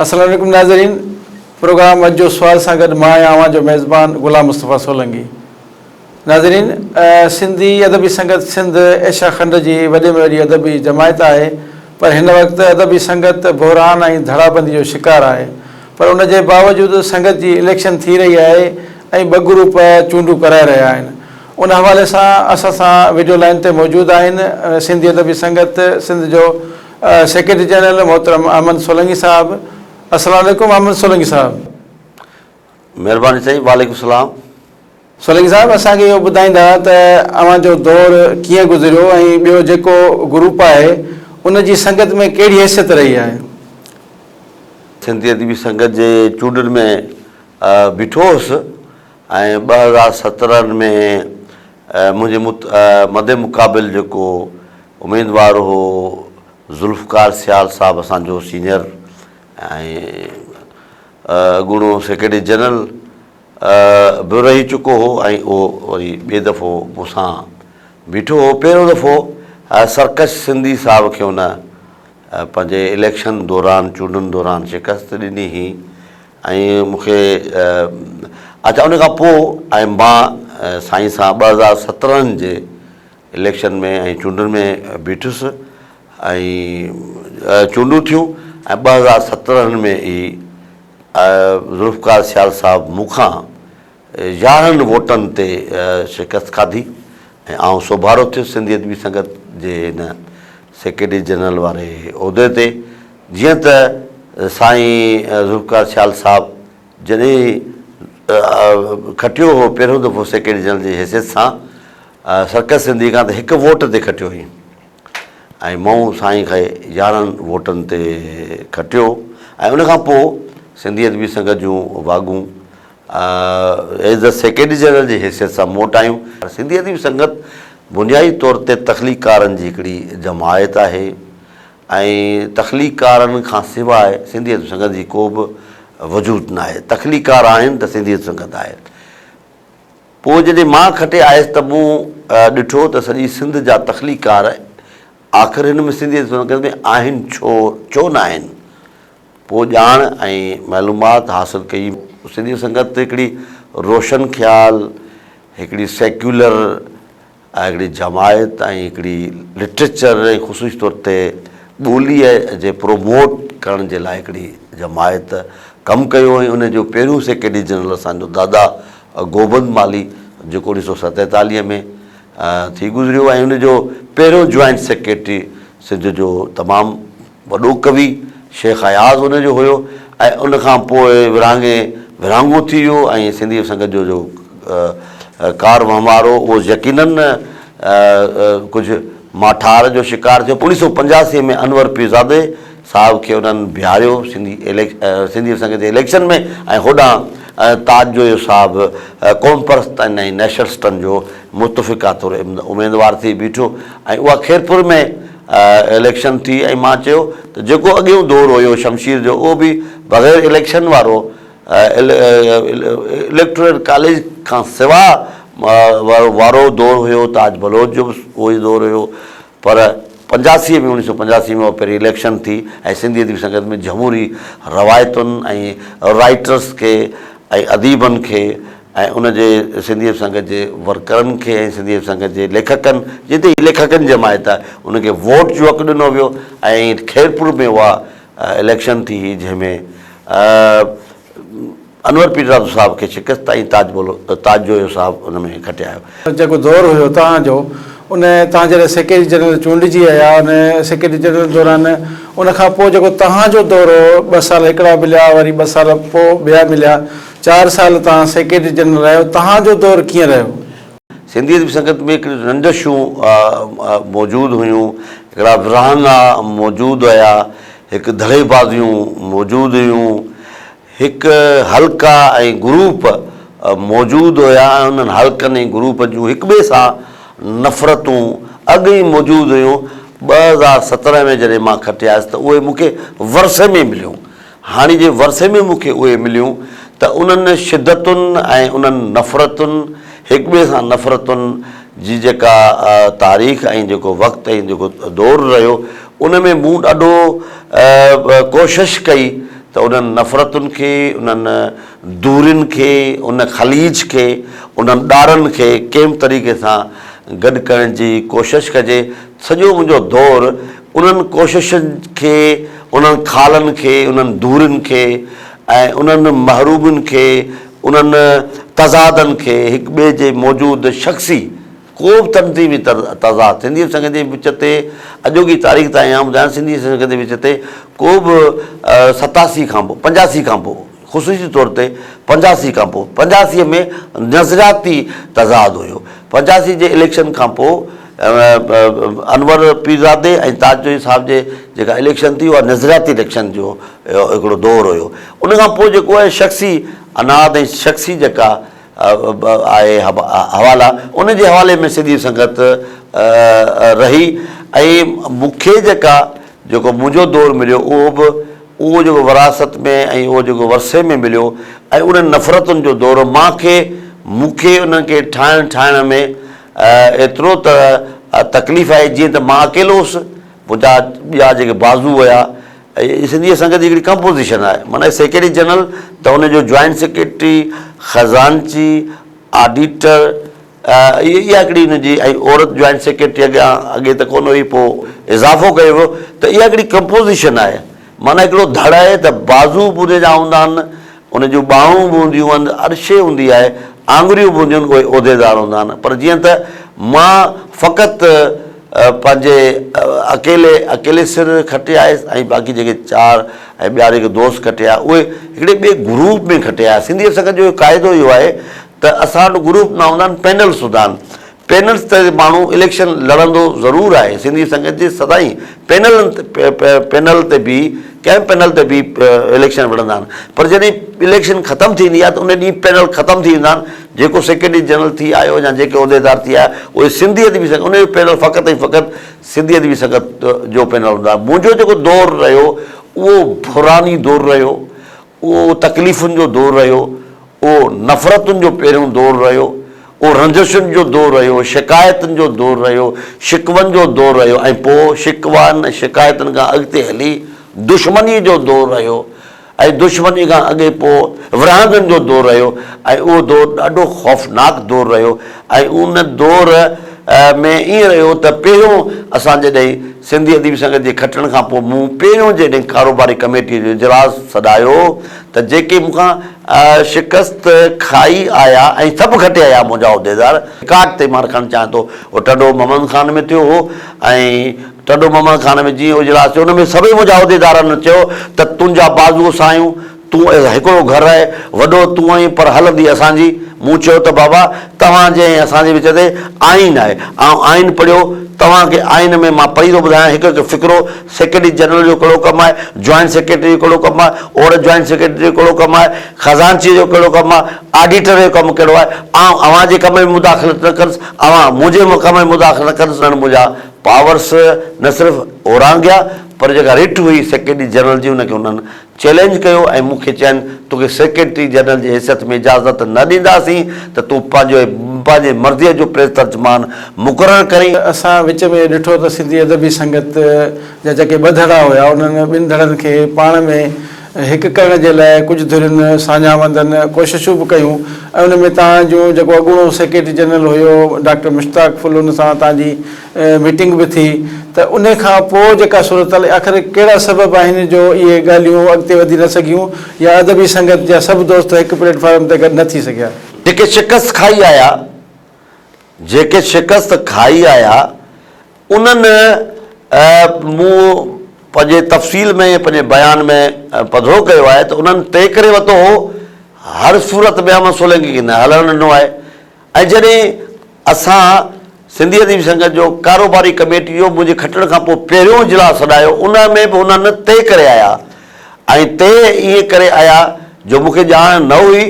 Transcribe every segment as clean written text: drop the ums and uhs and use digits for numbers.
السلام عليڪم ناظرين پروگرام اڄ جو سوال سان گڏ مان آهيان اوهان جو ميزبان غلام مصطفيٰ سولنگي ناظرين سنڌي ادبي سنگت سنڌ ايشيا کنڊ جي وڏي ۾ وڏي ادبي جماعت آهي پر هن وقت ادبي سنگت بحران ۽ ڌڙابندي جو شڪار آهي پر ان جي باوجود سنگت جي اليڪشن ٿي رهي آهي ۽ ٻه گروپ چونڊون ڪرائي رهيا آهن ان حوالي سان اسان سان وڊيو لائن تي موجود آهن سنڌي ادبي سنگت سنڌ جو سيڪريٽري جنرل محترم احمد سولنگي صاحب السلام عليڪم احمد سولنگي صاحب. مھرباني سائين وعليڪم السلام. سولنگي صاحب اسان کي اهو ٻڌائيندا ته اوهان جو دور ڪيئن گذريو ۽ ٻيو جيڪو گروپ آهي ان جي سنگت ۾ ڪهڙي حيثيت رهي آهي. سنڌي ادبي سنگت جي چونڊن ۾ بيٺو هوس ۽ 2017 ۾ منهنجي مد مقابل جيڪو اميدوار هو ذوالفقار سيال صاحب اسان جو سينئر ۽ اڳوڻو سيڪريٽري جنرل به رهي چڪو هو ۽ اهو وري ٻئي دفعو مون سان بيٺو هو. پهريون دفعو سرڪش سنڌي صاحب کي هن پنهنجي اليڪشن دوران چونڊن دوران شڪست ڏني هئي ۽ مون کي اڇا ان کان پوء ۽ مان سائين سان 2017 جي اليڪشن ۾ ۽ چونڊن ۾ بيٺس ۽ چونڊون ٿيون ۽ 2017 ۾ ئي ذوالفقار سيال صاحب مون کان 11 ووٽن تي شڪست کاڌي ۽ آئون سوڀارو ٿيس سنڌي ادبي سنگت جي هن سيڪريٽري جنرل واري عهدي تي. جيئن ته سائين ذوالفقار سيال صاحب جڏهن کٽيو هو پهريون دفعو سيڪريٽري جنرل جي حيثيت سان سرڪس سنڌي کان ته هڪ ووٽ تي کٽيو هئي ۽ مون سائين کي 11 ووٽن تي کٽيو ۽ ان کان پوء سنڌي ادبي سنگت جون واڳون ايز ا سيڪريٽري جنرل جي حيثيت سان موٽ آيون. سنڌي ادبي سنگت بنيادي طور تي تخليقڪارن جي هڪڙي جماعت آهي ۽ تخليقڪارن کان سواء سنڌي ادبي سنگت جي ڪو به وجود ناهي. تخليقڪار آهن ته سنڌي ادبي سنگت آهي. پوء جڏهن مان کٽي آيس ته مون ڏٺو ته سڄي سنڌ جا تخليقڪار آخر هن ۾ سنڌي ادبي سنگت ۾ آهن ڇو ڇو ناهن؟ پوء ڄاڻ ۽ معلومات حاصل ڪئي. سنڌي سنگت هڪڙي روشن خيال، هڪڙي سيڪيولر ۽ هڪڙي جماعت ۽ هڪڙي لٽريچر ۽ خصوصي طور تي ٻوليء جي پروموٽ ڪرڻ جي لاء هڪڙي جماعت ڪم ڪيو ۽ ان جو پهريون سيڪريٽري جنرل اسان جو دادا گوبند مالهي جيڪو 1947 ۾ ٿي گذريو ۽ ان جو پهريون جوائنٽ سيڪريٽري سنڌ جو تمام وڏو ڪوي شيخ اياز ان جو هيو ۽ ان کان پوء ورهاڱي ورهاڱو ٿي ويو ۽ سنڌي سنگت جو جو ڪار وهنوار هو اهو يقينن ڪجهه ماٺار جو شڪار ٿيو. 1985 ۾ انور پيرزادي صاحب کي انهن بيهاريو سنڌي سنڌي سنگت جي اليڪشن ۾ ۽ هوڏانهن تاج جويو صاحب قومپرستن ۽ نيشنلسٽن جو متفقه طور اميدوار ٿي بيٺو ۽ اها خيرپور ۾ اليڪشن ٿي ۽ مان چيو ته جيڪو اڳيون دور هيو شمشير جو اهو به بغير اليڪشن وارو اليڪٽورل ڪاليج کان سوا وارو دور هيو تاج بلوچ جو به اهو ئي دور هيو پر 85 ۾ 1985 ۾ اها پهرين اليڪشن ٿي ۽ سنڌي ادبي سنگت ۾ جمهوري روايتن ۽ رائيٽرس کي ۽ اديبن کي ۽ ان جي سنڌي ادبي سنگت جي ورڪرن کي ۽ سنڌي ادبي سنگت جي ليکڪن جتي هي ليکڪن جي جماعت آهي ان کي ووٽ جو حق ڏنو ويو ۽ خيرپور ۾ اها اليڪشن ٿي هئي جنهن ۾ انور پيرزادو صاحب کي شڪست ۽ تاج بلو تاج جويو صاحب ان ۾ کٽي آيو. جيڪو دور هيو توهان جو ان توهان جڏهن سيڪريٽري جنرل چونڊجي آيا ان سيڪريٽري جنرل دوران ان کان پوء جيڪو توهان جو دور هو ٻه سال هڪڙا مليا وري ٻه سال پوء ٻيا مليا چار سال توهان سيڪريٽري جنرل رهيو توهان جو دور ڪيئن رهيو؟ سنڌي ادبي سنگت ۾ هڪڙيون رنجشون موجود هيون، هڪڙا ورهاڱا موجود هيا، هڪ ڌڙي بازيون موجود هيون، هڪ حلقا ۽ گروپ موجود هيا ۽ انهن حلقن ۽ گروپ جون هڪٻئي سان نفرتون اڳ ئي موجود هيون. 2017 ۾ جڏهن مان کٽي آيس ته اهي مون کي ورثي ۾ مليون. هاڻي جي ورثي ۾ مون کي اهي مليون ته انهن شدتن ۽ انهن نفرتن، هڪٻئي سان نفرتن جي جيڪا تاريخ ۽ جيڪو وقت ۽ جيڪو دور رهيو، ان ۾ مون ڏاڍو ڪوشش ڪئي ته انهن نفرتن کي، انهن دورين کي، ان خليج کي، انهن ڏارن کي ڪنهن به طريقي سان گڏ ڪرڻ جي ڪوشش ڪجي. سڄو منهنجو دور انهن ڪوششن کي، انهن خالن کي، انهن دورين کي ۽ انهن محرومين کي، انهن تضادن کي هڪ ٻئي جي موجود شخصي ڪو به تنظيمي تضاد سنڌي سنگت جي وچ تي اڄوڪي تاريخ تائين آئون ٻڌايان سنڌي سنگت جي وچ تي ڪو به 87 کان پوء 85 کان پوء خصوصي طور تي 85 کان پوء 85 ۾ نظرياتي تضاد هيو 85 جي اليڪشن کان پوء انور پيرزادي ۽ تاج جويي صاحب جي جيڪا اليڪشن ٿي اها نظرياتي اليڪشن جو هڪڙو دور هيو ان کان پوء جيڪو آهي شخصي عناد ۽ شخصي جيڪا آهي حوالا ان جي حوالي ۾ سنڌي سنگت رهي ۽ مون کي جيڪا جيڪو منهنجو دور مليو اهو به اهو جيڪو وراثت ۾ ۽ اهو جيڪو ورثي ۾ مليو ۽ انهن نفرتن جو دور مان کي مون کي انهن کي ٺاهڻ ٺاهڻ ۾ ايترو ته تڪليف آئي جيئن ته مان اڪيلو هوس منهنجا ٻيا جيڪي بازو هيا سنڌي سنگت جي هڪڙي ڪمپوزيشن آهي معنيٰ سيڪريٽري جنرل ته ان جو جوائنٽ سيڪريٽري، خزانچي، آڊيٽر اها هڪڙي ان جي ۽ عورت جوائنٽ سيڪريٽري اڳيان اڳي ته ڪونه هئي پوء اضافو ڪيو ويو ته اها هڪڙي ڪمپوزيشن آهي معنيٰ هڪڙو ڌڙ آهي ته بازو به ان جا هوندا آهن ان جون ٻانهون به هونديون آهن، هر شيء هوندي آهي، آڱريون به هونديون آهن، اهي عهديدار هوندا آهن، پر جيئن ته مان فقط پنهنجي اڪيلي اڪيلي سر کٽي آيس ۽ باقي جيڪي چار ۽ ٻيا جيڪي دوست کٽي آيا اهي هڪڙي ٻئي گروپ ۾ کٽي آيا. سنڌي سنگت جو قاعدو اهو آهي ته اسان وٽ گروپ نه هوندا آهن، پينلز هوندا آهن. پينلز تي ماڻهو اليڪشن لڙندو ضرور آهي سنڌي سنگت جي سدائين پينلن پينل تي بيهي ڪنهن پينل تي بيهي اليڪشن وڙهندا آهن پر جڏهن اليڪشن ختم ٿيندي آهي ته ان ڏينهن پينل ختم ٿي ويندا آهن جيڪو سيڪريٽري جنرل ٿي آيو يا جيڪي عهديدار ٿي آيا اهي سنڌي ادبي سنگت ان جو پينل فقط ۽ فقط سنڌي ادبي سنگت جو پينل هوندو آهي منهنجو جيڪو دور رهيو اهو بحراني دور رهيو اهو تڪليفن جو دور رهيو، اهو نفرتن جو پهريون دور رهيو، اهو رنجشن جو دور رهيو، شڪايتن جو دور رهيو، شڪون جو دور رهيو ۽ پوء شڪون ۽ شڪايتن کان اڳتي هلي دشمنيء جو دور رهيو ۽ دشمنيء کان اڳي پوء ورهاڱن جو دور رهيو ۽ اهو دور ڏاڍو خوفناڪ دور رهيو ۽ ان دور ۾ ائين رهيو ته پهريون اسان جڏهن سنڌي ادبي سنگت جي کٽڻ کان پوء مون پهريون جڏهن ڪاروباري ڪميٽيء جو اجلاس سڏايو ته جيڪي مون کان شڪست کائي آيا ۽ سڀ کٽي آيا منهنجا عهديدار رڪارڊ تي مان رکڻ چاهيان ٿو اهو ٽنڊو محمد خان ۾ ٿيو هو ۽ ٽنڊو محمد خان ۾ جيئن اجلاس ٿيو ان ۾ سڀئي منهنجا عهديدارن چيو ته تنهنجا بازو اسان آهيون تون هڪڙو گهر آهي، وڏو تون آهين پر هلندي اسان جي. مون چيو ته بابا توهان جي ۽ اسان جي وچ تي آئين آهي. آئون آئين پڙهيو، توهان کي آئين ۾ مان پڙهي ٿو ٻڌايان هڪ هڪ فقرو، سيڪريٽري جنرل جو ڪهڙو ڪم آهي، جوائنٽ سيڪريٽري جو ڪهڙو ڪم آهي، عورت جوائنٽ سيڪريٽري جو ڪهڙو ڪم آهي، خزانچيء جو ڪهڙو ڪم آهي، آڊيٽر جو ڪم ڪهڙو آهي. آئون اوهان جي ڪم ۾ مداخلت نه ڪندس، اوهان منهنجي ڪم ۾ مداخلت نه ڪندس. انهن منهنجا پاورس نه صرف اورانگهيا پر جيڪا رٽ هئي سيڪريٽري جنرل جي ان کي انهن چئلينج ڪيو ۽ مون کي چين توکي سيڪريٽري جنرل جي حيثيت ۾ اجازت نه ڏينداسين ته تون پنهنجو پنهنجي مرضيء جو پريس ترجمان مقرر ڪرين. اسان وچ ۾ ڏٺو ته سنڌي ادبي سنگت جا جيڪي ٻه ڌڙا هيا انهن ٻن ڌڙن کي پاڻ ۾ هڪ ڪرڻ جي لاء ڪجهه ڌرين ساڃاهوندن ڪوششون به ڪيون ۽ ان ۾ توهان جو جيڪو اڳوڻو سيڪريٽري جنرل هيو ڊاڪٽر مشتاق ڦل ان سان توهان جي ميٽنگ به ٿي ته انهي کان پوء جيڪا صورتحال آخر ڪهڙا سبب آهن جو اهي ڳالهيون اڳتي وڌي نه سگهيون يا ادبي سنگت جا سڀ دوست هڪ پليٽ فارم تي گڏ نه ٿي سگهيا. جيڪي شڪست کائي آيا جيڪي شڪست کائي آيا انهن مون پنهنجي تفصيل ۾ پنهنجي بيان ۾ پڌرو ڪيو آهي ته انهن طئي ڪري ورتو هو هر صورت ۾ احمد سولنگي کي نه هلڻ ڏنو آهي ۽ جڏهن اسان سنڌي ادبي سنگت جو ڪاروباري ڪميٽي جو منهنجي کٽڻ کان پوء پهريون اجلاس سڏايو ان ۾ به هنن طئي ڪري آيا ۽ طئي ائين ڪري آيا جو مون کي ڄاڻ نه هئي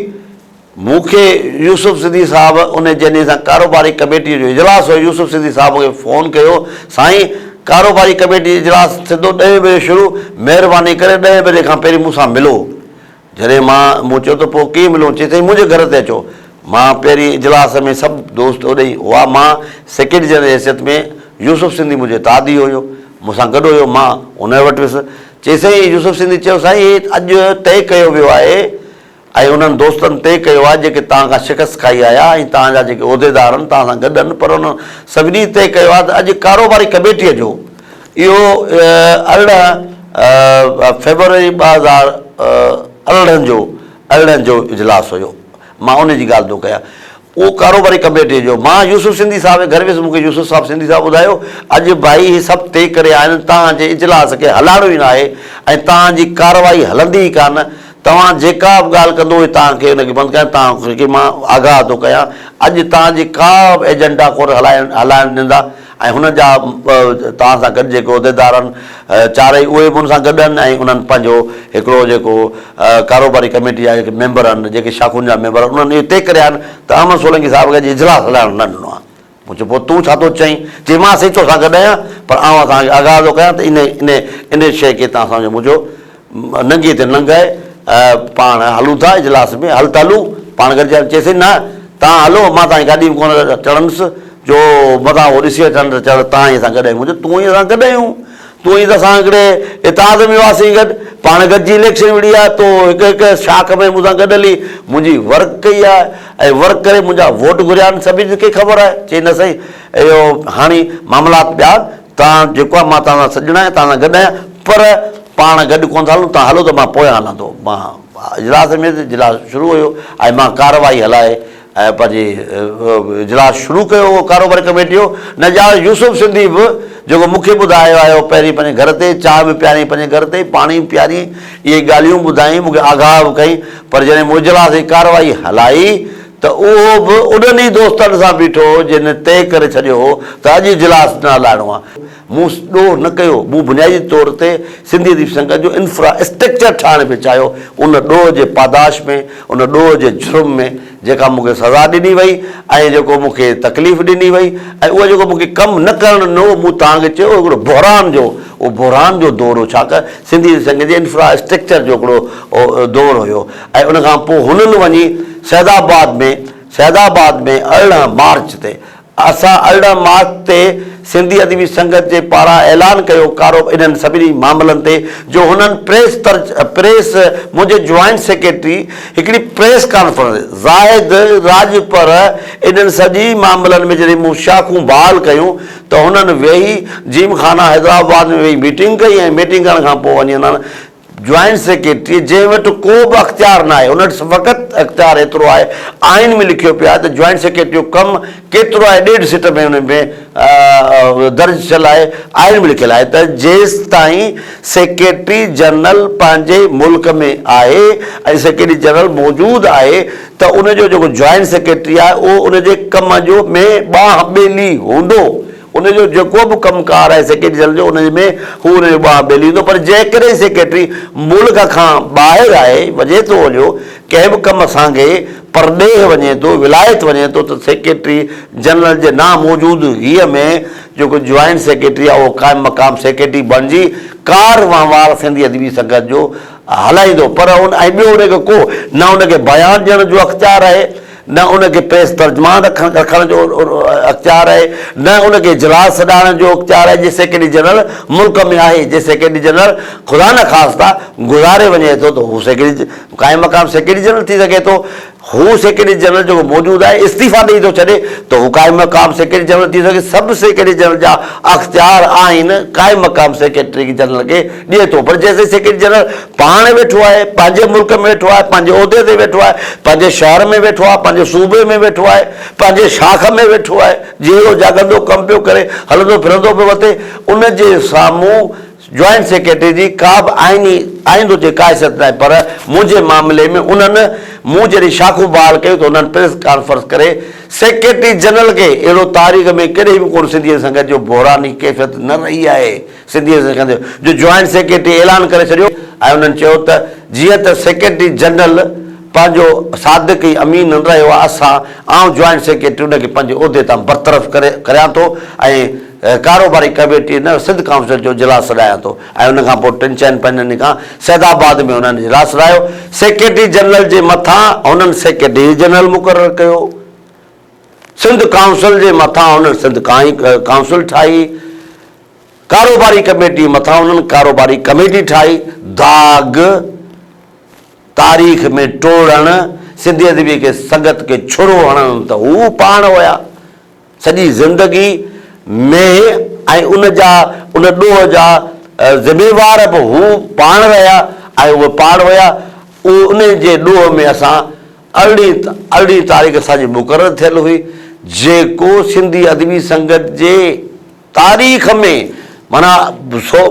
مون کي يوسف سنڌي صاحب ان جنهن ڏينهن سان ڪاروباري ڪميٽي جو اجلاس هيو يوسف سنڌي صاحب کي فون ڪيو سائين ڪاروباري ڪميٽي اجلاس ٿيندو ڏهين بجي شروع مهرباني ڪري ڏهين بجي کان پهرين مون سان ملو جڏهن مان، مون چيو ته پوء ڪيئن ملون؟ چيس سائين منهنجي گهر تي اچو. مان پهرين اجلاس ۾ سڀ دوست اوڏي ئي هئا. مان سيڪريٽري جنرل جي حيثيت ۾ يوسف سنڌي منهنجي اتحادي هيو، مون سان گڏ هيو، مان ان وٽ ويس چي سائين يوسف سنڌي چيو سائين هي اڄ طئي ڪيو ويو آهي ۽ انهن دوستن طئي ڪيو آهي جيڪي توهان کان شڪست کائي آيا ۽ توهان جا جيڪي عهديدار آهن توهان سان گڏ آهن پر انهن سڀني طئي ڪيو آهي ته اڄ ڪاروباري ڪميٽيء جو اهو 18 فيبروري 2018 جو 18 جو اجلاس هيو مان ان جي ڳالهه ٿو ڪيان اهو ڪاروباري ڪميٽيء جو مان يوسف سنڌي صاحب جي گهر ويس مون کي يوسف صاحب سنڌي صاحب ٻڌايو اڄ ڀائي هي سڀ طئي ڪري آيا آهن توهان جي اجلاس کي هلائڻو ئي ناهي ۽ توهان جي ڪارروائي هلندي ئي ڪانه توهان جيڪا به ڳالهه ڪندو اهي توهان کي ان کي بند ڪيان توهان کي مان آگاهه ٿو ڪيان اڄ توهان جي ڪا به ايجنڊا ڪونه هلائڻ هلائڻ ڏيندا ۽ هن جا توهان سان گڏ جيڪي عهديدار آهن چارئي اهي به ان سان گڏ آهن ۽ انهن پنهنجو هڪڙو جيڪو ڪاروباري ڪميٽي جا جيڪي ميمبر آهن جيڪي شاخن جا ميمبر آهن انهن اهو طئي ڪري آيا آهن ته احمد سولنگي صاحب کي اڄ اجلاس هلائڻ نه ڏنو آهي. مون چيو پوء تون ڇا ٿو چئين؟ چي مان سائين توسان گڏ آهيان پر آئون توهان کي آگاهه ٿو ڪيان ته انهي انهي انهي شيء کي توهان سمجهو مون چيو ننگي تي ننگ آهي پاڻ هلون ٿا اجلاس ۾ هل ته هلون پاڻ گڏجي هلون چيسين نه توهان هلو مان توهان جي گاڏي ۾ ڪونه چڙهندس جو متان هو ڏسي اچن ته چڙ توهان ئي اسان گڏ آهيون. مون چيو تون ئي اسان گڏ آهيون. تون ئي ته اسان هڪڙي اتحاد ۾ هئاسين گڏ. پاڻ گڏجي اليڪشن وڙهي آهي. تو هڪ هڪ شاخ ۾ مون سان گڏ هلي منهنجي ورڪ ڪئي آهي ۽ ورڪ ڪري منهنجا ووٽ گهريا آهن. سڀني کي خبر آهي. چئي نه سائين اهو هاڻي معاملات ٻيا آهن. توهان جيڪو آهي مان توهان سان سڄڻ آهيان توهان سان گڏ آهيان پر پاڻ گڏ ڪونه ٿا هلون. توهان هلو ته مان پويان هلان ٿو. مان اجلاس ۾ هيس اجلاس شروع هيو ۽ مان ڪارروائي هلائي ۽ پنهنجي اجلاس شروع ڪيو هو ڪاروباري ڪميٽي جو نه ڄاڻ يوسف سنڌي به جيڪو مون کي ٻڌايو آيو پهرين پنهنجي گهر تي چانهه به پياريائين پنهنجي گهر تي پاڻي به پياريائين اهي ڳالهيون ٻڌايائين مون کي آگاهه به ڪيائين پر جڏهن مون اجلاس جي ڪارروائي هلائي ته اهو به انهن ئي دوستن سان بيٺو هو جن طئي ڪري ڇڏيو هو ته اڄ اجلاس نه هلائڻو آهي. مون ڏوهه نه ڪيو، مون بنيادي طور تي سنڌي ادبي سنگت جو انفرا اسٽرڪچر ٺاهڻ پئي چاهيو، ان ڏوهه جي پاداش ۾، ان ڏوهه جي جرم ۾ جيڪا مون کي سزا ڏني وئي ۽ جيڪو مون کي تڪليف ڏني وئي ۽ اهو جيڪو مون کي ڪم نه ڪرڻ ڏنو اهو مون توهان کي چيو هڪڙو بحران جو اهو بحران جو دور هو ڇاڪاڻ سنڌي ادبي سنگت جي انفرا اسٽرڪچر جو هڪڙو دور هيو ۽ ان کان پوء هنن وڃي سيد آباد ۾ سيد آباد ۾ 18 مارچ تي اسان 18 مارچ تي سنڌي ادبي سنگت جي پاران اعلان ڪيو ڪارو انهن سڀني معاملن تي جو هنن پريس ترج پريس منهنجي جوائنٽ سيڪريٽري هڪڙي پريس ڪانفرنس زاهد راڄپر انهن سڄي معاملن ۾ جڏهن مون شاخون بحال ڪيون ته هنن ويهي جيم خانه حيدرآباد ۾ ويهي ميٽنگ ڪئي ۽ ميٽنگ ڪرڻ کان پوء وڃي هنن جوائنٽ سيڪريٽري جنهن وٽ ڪو به اختيار ناهي، ان وٽ فقط اختيار ايترو آهي، آئين ۾ لکيو پيو آهي ته جوائنٽ سيڪريٽري جو ڪم ڪيترو آهي، ڏيڍ سٽ ۾ ان ۾ درج ٿيل آهي، آئين ۾ لکيل آهي ته جيستائين سيڪريٽري جنرل پنهنجي ملڪ ۾ آهي ۽ سيڪريٽري جنرل موجود آهي ته ان جو جيڪو جوائنٽ سيڪريٽري آهي اهو ان جي ڪم جو ۾ ٻانهن ٻيلي هوندو. ان جو جيڪو به ڪم ڪار آهي سيڪريٽري جنرل جو ان ۾ هو ان جو ٻانهن ٻيلي هوندو پر جيڪڏهن سيڪريٽري ملڪ کان ٻاهر آهي وڃي ٿو هليو ڪنهن به ڪم سانگي پرڏيهه وڃي ٿو ولايت وڃي ٿو ته سيڪريٽري جنرل جي ناموجودگيء ۾ جيڪو جوائنٽ سيڪريٽري آهي اهو قائم مقام سيڪريٽري بڻجي ڪار وهنوار سنڌي ادبي سنگت جو هلائيندو پر ان ۽ ٻيو ان کي ڪو نه ان کي بيان ڏيڻ جو اختيار آهي نه ان کي پريس ترجمان رکڻ جو اختيار آهي، نه ان کي اجلاس سڏائڻ جو اختيار آهي، جي سيڪريٽري جنرل ملڪ ۾ آهي، جي سيڪريٽري جنرل خدا نخواسته گذاري وڃي ٿو ته هو سيڪريٽري قائم مقام سيڪريٽري جنرل ٿي سگهي ٿو، هو سيڪريٽري جنرل جيڪو موجود آهي استعيفا ڏئي ٿو ڇڏي ته هو قائم مقام سيڪريٽري جنرل ٿي سگهي، سڀ سيڪريٽري جنرل جا اختيار آئين قائم مقام سيڪريٽري جنرل کي ڏئي ٿو پر جيستائين سيڪريٽري جنرل پاڻ ويٺو آهي، پنهنجي ملڪ ۾ ويٺو آهي، پنهنجي عهدي تي ويٺو آهي، پنهنجي شهر ۾ ويٺو آهي، پنهنجي صوبي ۾ ويٺو آهي، پنهنجي شاخ ۾ ويٺو آهي، جيئرو جاڳندو ڪم پيو ڪري، هلندو ڦرندو پيو وتي، ان جي سامهون جوائنٽ سيڪريٽري جي ڪا به آئيني آئين ٿو چئي ڪا حيثيت ناهي پر منهنجي معاملي ۾ انهن مون جڏهن شاخون بحال ڪيون ته انهن پريس ڪانفرنس ڪري سيڪريٽري جنرل کي اهڙو تاريخ ۾ ڪڏهن به ڪونه سنڌي سنگت جو بحراني ڪيفيت نه رهي آهي. سنڌي سکندي جو جوائنٽ سيڪريٽري اعلان ڪري ڇڏيو ۽ انهن چيو ته جيئن ته سيڪريٽري جنرل پنهنجو صادق ۽ امين نه رهيو آهي اسان آئون جوائنٽ سيڪريٽري ان کي پنهنجي عهدي تان برطرف ڪري ڪريان ٿو ۽ ڪاروباري ڪميٽي نه سنڌ ڪائونسل جو اجلاس سڏايان ٿو ۽ ان کان پوء ٽن چئن پنجن ڏينهن کان سيد آباد ۾ انهن اجلاس سڏايو سيڪريٽري جنرل جي مٿان هنن سيڪريٽري جنرل مقرر ڪيو سنڌ ڪائونسل جي مٿان هنن سنڌ ڪائونسل ٺاهي. ڪاروباري ڪميٽي مٿان انهن ڪاروباري ڪميٽي ٺاهي، داغ تاريخ ۾ ٽوڙڻ، سنڌي ادبي کي سنگت کي ڇرو هڻڻ ته هو پاڻ هيا. سڄي زندگي ۾ ۽ ان جا ان ڏوهه جا ذميوار به هو پاڻ رهيا ۽ اهي پاڻ هيا. اهو انهي جي ڏوهه ۾ اسان ارڙهين ارڙهين تاريخ اسان جي مقرر ٿيل هئي جيڪو سنڌي ادبي سنگت جي تاريخ ۾ معنيٰ سو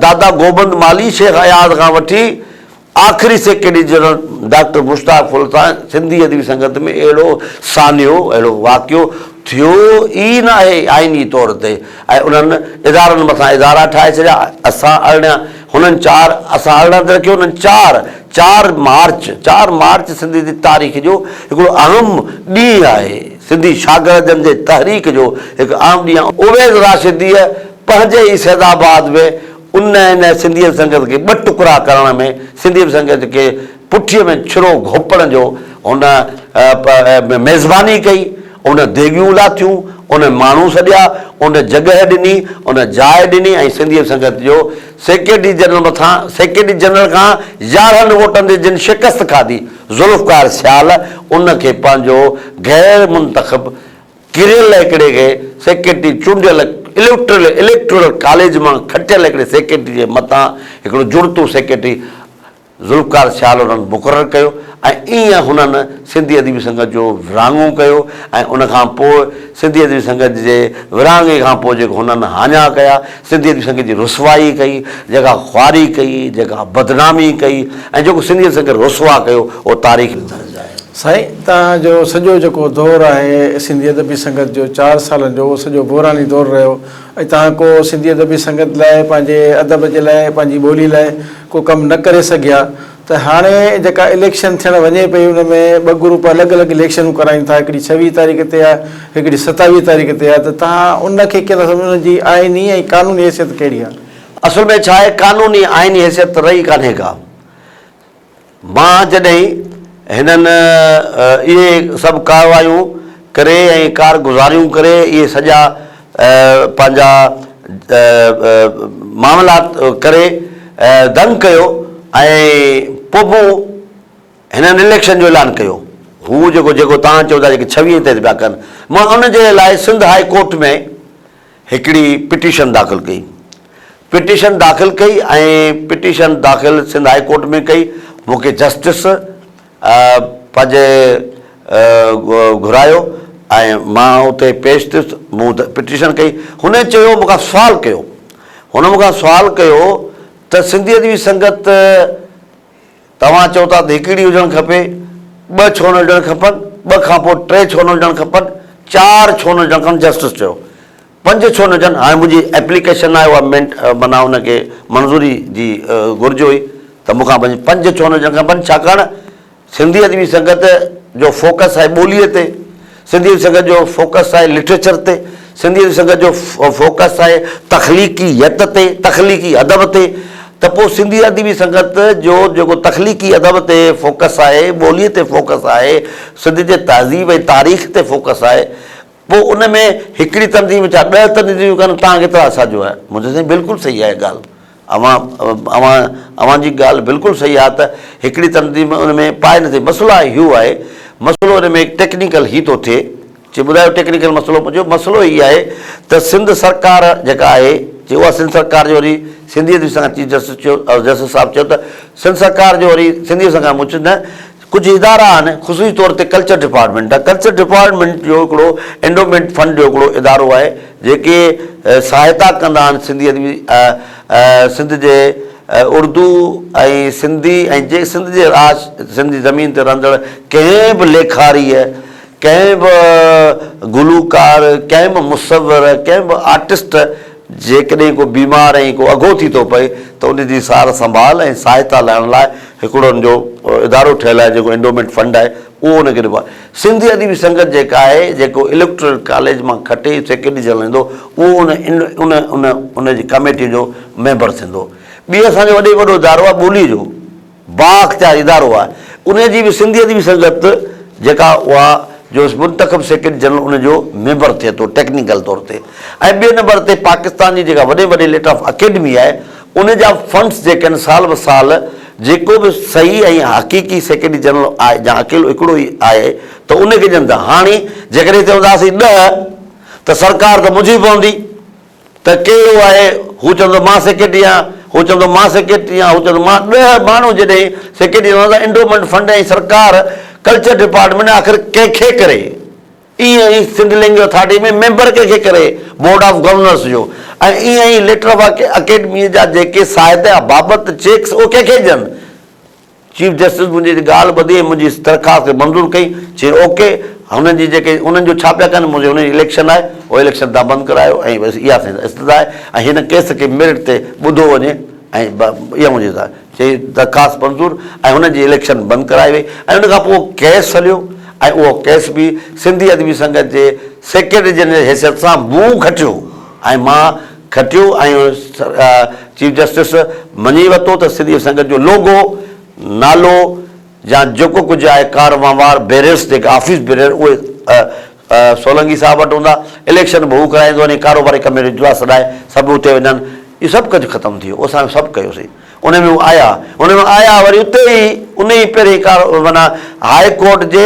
دادا گوبند مالهي شيخ اياز کان وٺي آخري secretary general doctor Mushtaq Phul تائين سنڌي ادبي سنگت ۾ اهڙو سانحو اهڙو واقعو ٿيو ئي ناهي آئيني طور تي ۽ انهن ادارن مٿان ادارا ٺاهي ڇڏيا اسان ارڙهن هنن چار اسان ارڙهن تي رکيو انهن چار چار مارچ چار مارچ سنڌي جي تاريخ جو هڪڙو اهم ڏينهن آهي سنڌي شاگردن جي تحريڪ جو هڪ اهم ڏينهن آهي. اويس راشديء پنهنجي ئي سيد آباد ۾ ان ان سنڌي سنگت کي ٻه ٽڪرا ڪرڻ ۾ سنڌي سنگت کي پٺيء ۾ ڇرو گهوپڻ جو هن ميزباني ڪئي. ان ديڳيون لاٿيون، ان ماڻهو سڏيا، ان جڳهه ڏني، ان جاء ڏني ۽ سنڌي سنگت جو سيڪريٽري جنرل مٿان سيڪريٽري جنرل کان يارهن ووٽن تي جن شڪست کاڌي، ذوالفقار سيال ان کي پنهنجو غير منتخب ڪريل هڪڙي کي سيڪريٽري چونڊيل اليڪٽرل اليڪٽورل ڪاليج مان کٽيل هڪڙي سيڪريٽري جي مٿان هڪڙو جڙتو سيڪريٽري ذوالفقار سيال انهن مقرر ڪيو ۽ ائين هنن سنڌي ادبي سنگت جو ورهاڱو ڪيو ۽ ان کان پوء سنڌي ادبي سنگت جي ورهاڱي کان پوء جيڪو هنن هاڃا ڪيا، سنڌي ادبي سنگت جي رسوائي ڪئي، جيڪا خواري ڪئي، جيڪا بدنامي ڪئي ۽ جيڪو سنڌي ادبي سنگت رسوا ڪيو اهو تاريخ ۾ درج آهي. سائين توهان جو سڄو جيڪو دور آهي سنڌي ادبي سنگت جو چار سالن جو اهو سڄو بحراني دور رهيو ۽ توهان ڪو سنڌي ادبي سنگت لاء پنهنجي ادب جي لاء پنهنجي ٻولي لاء ڪو ڪم نه ڪري سگهيا ته هاڻي جيڪا اليڪشن ٿيڻ وڃي پئي ان ۾ ٻه گروپ الڳ الڳ اليڪشنون ڪرائين ٿا هڪڙي ڇويهه تاريخ تي آهي هڪڙي ستاويهه تاريخ تي آهي ته توهان ان کي ڪيئن ٿا سمجهو ان جي آئيني ۽ قانوني حيثيت ڪهڙي آهي؟ اصل ۾ ڇا آهي قانوني آئيني حيثيت ته رهي ڪانهي ڪا. مان جڏهن هنن اهي سڀ ڪارروايون ڪري ۽ ڪارگذاريون ڪري اهي سڄا پنهنجا معاملات ڪري دنگ ڪيو ۽ پوء مون هنن اليڪشن جو اعلان ڪيو هو جيڪو جيڪو توهان چئو ٿا جيڪي ڇويهين تي پيا ڪن مان ان جي لاء سنڌ هاء ڪورٽ ۾ هڪڙي پٽيشن داخل ڪئي. پٽيشن داخل ڪئي ۽ پٽيشن داخل سنڌ هاء ڪورٽ ۾ ڪئي. مون کي جسٽس پنهنجي گهرايو ۽ مان اتي پيش ٿيس. مون پٽيشن ڪئي. هن چيو مون کان سوال ڪيو. هن مون کان سوال ڪيو ته سنڌي ادبي سنگت توهان چئو ٿا ته هڪڙي هجڻ کپي، ٻه ڇو نه هجڻ کپن، ٻه کان پوء ٽي ڇو نه هجڻ کپن، چار ڇو نه هجڻ کپن، جسٽس چيو پنج ڇو نه هجن، هاڻي منهنجي ايپليڪيشن آهي اها مينٽ معنيٰ ان کي منظوري جي گهرج هئي ته مون کان پنج ڇو نه هجڻ کپن ڇاڪاڻ سنڌي ادبي سنگت جو فوڪس آهي ٻوليء تي، سنڌي ادبي سنگت جو فوڪس آهي لٽريچر تي، سنڌي ادبي سنگت جو فوڪس آهي تخليقيت تي، تخليقي ادب تي ته پوء سنڌي ادبي سنگت جو جيڪو تخليقي ادب تي فوڪس آهي، ٻوليء تي فوڪس آهي، سنڌ جي تهذيب ۽ تاريخ تي فوڪس آهي، پوء ان ۾ هڪڙي تنظيم ڇا ڏهه تنظيمون ڪن توهان کي اعتراض ڇا جو آهي؟ مون چيو سائين بلڪل صحيح آهي ڳالهه اوهان اوهان اوهان جي ڳالهه بلڪل صحيح آهي ته هڪڙي تنظيم ان ۾ پائي نٿي مسئلو آهي اهو آهي مسئلو ان ۾ ٽيڪنيڪل هي ٿو ٿئي چي ٻڌايو ٽيڪنيڪل مسئلو مون چيو مسئلو هي آهي ته سنڌ سرڪار جيڪا آهي چي اها سنڌ سرڪار جو وري سنڌي ادبي سنگت چيف جسٽس چيو جسٽس صاحب چيو ته سنڌ سرڪار جو وري سنڌي ادبي سنگت مون چيو نه ڪجهه ادارا آهن خصوصي طور تي ڪلچر ڊپارٽمينٽ آهي ڪلچر ڊپارٽمينٽ جو هڪڙو انڊومينٽ فنڊ جو هڪڙو ادارو آهي جيڪي سهائتا ڪندا آهن سنڌي ادبي سنڌ جي اردو ۽ سنڌي ۽ جي سنڌ جي راج سنڌ جي زمين تي رهندڙ ڪنهن به ليکاريء ڪنهن به گلوڪار ڪنهن به مصور ڪنهن به آرٽسٽ جيڪڏهن ڪو بيمار ۽ ڪو اگهو ٿي ٿو پئي ته ان جي سار سنڀال ۽ سهائتا لهڻ لاء هڪڙو ان جو ادارو ٺهيل آهي جيڪو انڊومينٽ فنڊ آهي اهو ان کي ڏبو آهي. سنڌي ادبي سنگت جيڪا آهي جيڪو اليڪٽرل ڪاليج مان کٽي سيڪريٽري جنرل ايندو اهو ان ان ان ان جي ڪميٽي جو ميمبر ٿيندو. ٻي اسان جو وڏي وڏو ادارو آهي ٻولي جو بااختيار ادارو آهي ان جي به سنڌي ادبي سنگت جيڪا اها جو منتخب سيڪريٽري جنرل ان جو ميمبر ٿئي ٿو ٽيڪنيڪل طور تي ۽ ٻئي نمبر تي پاڪستان جي جيڪا وڏي وڏي ليٽر آف اڪيڊمي آهي ان جا فنڊس جيڪي آهن سال به سال جيڪو به صحيح ۽ حقيقي سيڪريٽري جنرل آهي يا اڪيلو هڪڙو ئي آهي ته ان کي ڏين ٿا. هاڻي جيڪڏهن چونداسين ڏهه ته سرڪار ته منجهي پوندي ته ڪهڙو آهي، هو چوندو مان سيڪريٽري آهيان، هو چوندو مان سيڪريٽري آهيان، هو چوندو مان ڏهه ماڻهو جڏهن سيڪريٽري رهندا انڊومنٽ فنڊ ۽ سرڪار ڪلچر ڊپارٽمينٽ آخر ڪنهن کي ڪري؟ ائين ئي سنڌ لينگويج اٿارٽي ۾ ميمبر ڪنهن کي ڪري بورڊ آف گورنرس جو ۽ ائين ئي ليٽر آف اڪيڊميء جا جيڪي ساهتيه بابت چيڪس اهي ڪنهن کي ڏين؟ چيف جسٽس منهنجي ڳالهه ٻڌي ۽ منهنجي درخواست کي منظور ڪئي، چيائين اوڪي، هنن جي جيڪي انهن جو ڇا پيا ڪن، منهنجي انهن جي اليڪشن آهي، اهو اليڪشن توهان بند ڪرايو ۽ بس اها اسان جي استدعا آهي ۽ هن ڪيس کي ميرٽ تي ٻڌو وڃي ۽ اها منهنجي استدعا آهي. چيائين درخواست منظور ۽ هنن جي اليڪشن بند ڪرائي وئي ۽ ان کان پوء ڪيس هليو ۽ اهو ڪيس به سنڌي ادبي سنگت جي سيڪريٽري جنرل جي حيثيت سان مون کٽيو ۽ مان کٽيو ۽ چيف جسٽس مڃي ورتو ته سنڌي سنگت جو لوگو، نالو يا جيڪو ڪجهه آهي ڪار وهنوار بيريرس جيڪي آفيس بيرير اهي سولنگي صاحب وٽ هوندا، اليڪشن به هو ڪرائيندو وڃي ڪاروباري ڪميٽي اجلاس سڏائي سڀ اتي وڃن اهو سڀ ڪجهه ختم ٿي ويو اسان سڀ ڪيوسين. ان ۾ هو آيا، ان ۾ آيا وري اتي ئي ان ئي پهرين ڪار معنيٰ هاء ڪورٽ جي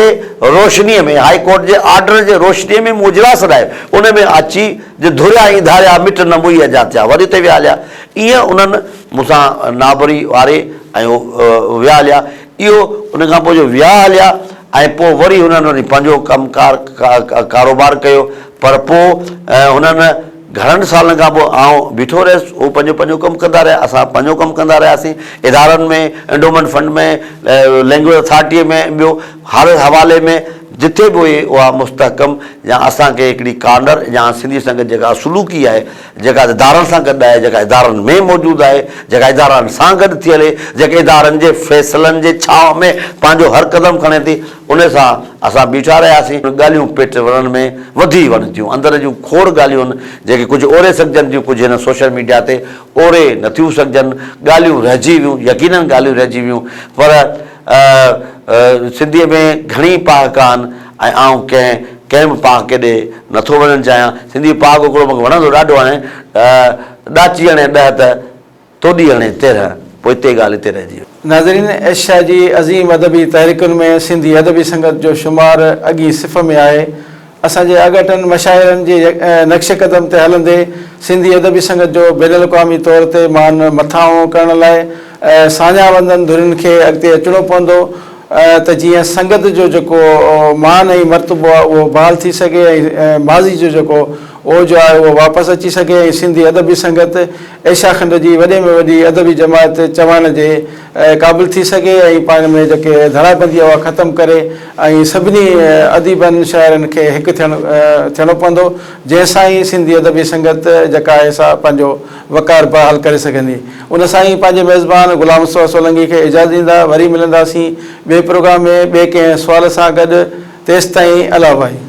روشنيء ۾ هاء ڪورٽ جي آرڊر جي روشنيء ۾ مون اجلاس سڏايو، ان ۾ اچي جي ڌريا ۽ ڌاريا مٽ نه موئي اجا ٿيا، وري اتي ويا هليا. ايئن انهن مون سان نابري واري ۽ هو ويا هليا. اهو ان کان پوء جو ويا هليا ۽ پوء وري هنن وري پنهنجو ڪم ڪار ڪاروبار ڪيو پر پوء هنن گهڻن سالن کان پوء آئون بيٺو رهيس، هو پنهنجو پنهنجو ڪم ڪندا رهيا، اسان پنهنجو ڪم ڪندا رهياسين، ادارن ۾، انڊومينٽ فنڊ ۾، لينگويج اٿارٽيء ۾ ٻيو هر حوالي ۾ جتي به هئي اها مستحڪم يا اسان کي هڪڙي ڪارنر يا سنڌي سنگت جيڪا اصلوڪي آهي، جيڪا ادارن سان گڏ آهي، جيڪا ادارن ۾ موجود آهي، جيڪا ادارن سان گڏ ٿي هلي، جيڪا ادارن جي فيصلن جي ڇانو ۾ پنهنجو هر قدم کڻي ٿي، ان سان اسان بيٺا رهياسين. ڳالهيون پيٽ ورڻ ۾ وڌي وڃن ٿيون. اندر جون کوڙ ڳالهيون آهن، جيڪي ڪجهه اوري سگهجن ٿيون، ڪجهه هن سوشل ميڊيا تي اوري نٿيون سگهجن. ڳالهيون رهجي ويون، يقينن ڳالهيون رهجي ويون، پر سنڌيء ۾ گهڻي پهاڪا آهن ۽ آئون ڪنهن ڪنهن به پهاڪي ڏي نٿو وڃڻ چاهيان. سنڌي پهاڪو هڪڙو مون کي وڻندو ڏاڍو آهي ته ڏاچي هڻي ڏهه ته توڏي هڻي 13، پوء اتي ڳالهه اتي رهجي وئي. ناظرين، ايشيا جي عظيم ادبي تحريڪن ۾ سنڌي ادبي سنگت جو شمار اڳئين صف ۾ آهي. اسان جي آڳاٽن مشاهيرن جي نقش قدم تي هلندي سنڌي ادبي سنگت جو بين الاقوامي طور تي مان مٿانهون ڪرڻ لاء ساڃاهه وندن ڌرين کي اڳتي اچڻو پوندو ته جيئن سنگت جو جيڪو مان ۽ مرتبو آهي اهو بحال ٿي سگهي ۽ ماضي جو جيڪو اوج آهي اهو واپس اچي سگهي ۽ سنڌي ادبي سنگت ايشيا کنڊ جي وڏي ۾ وڏي ادبي جماعت چوائڻ جي قابل ٿي سگهي ۽ پاڻ ۾ جيڪي ڌڙابندي آهي اها ختم ڪري ۽ سڀني اديبن شاعرن کي هڪ ٿيڻ ٿيڻو پوندو جنهن سان ئي سنڌي ادبي سنگت جيڪا آهي سا پنهنجو وقار بحال ڪري سگهندي. ان سان ئي پنهنجي ميزبان غلام مصطفيٰ سولنگي کي اجازت ڏيندا وري ملنداسين ٻئي پروگرام ۾ ٻئي ڪنهن سوال سان گڏ تيستائين الله ڀائي.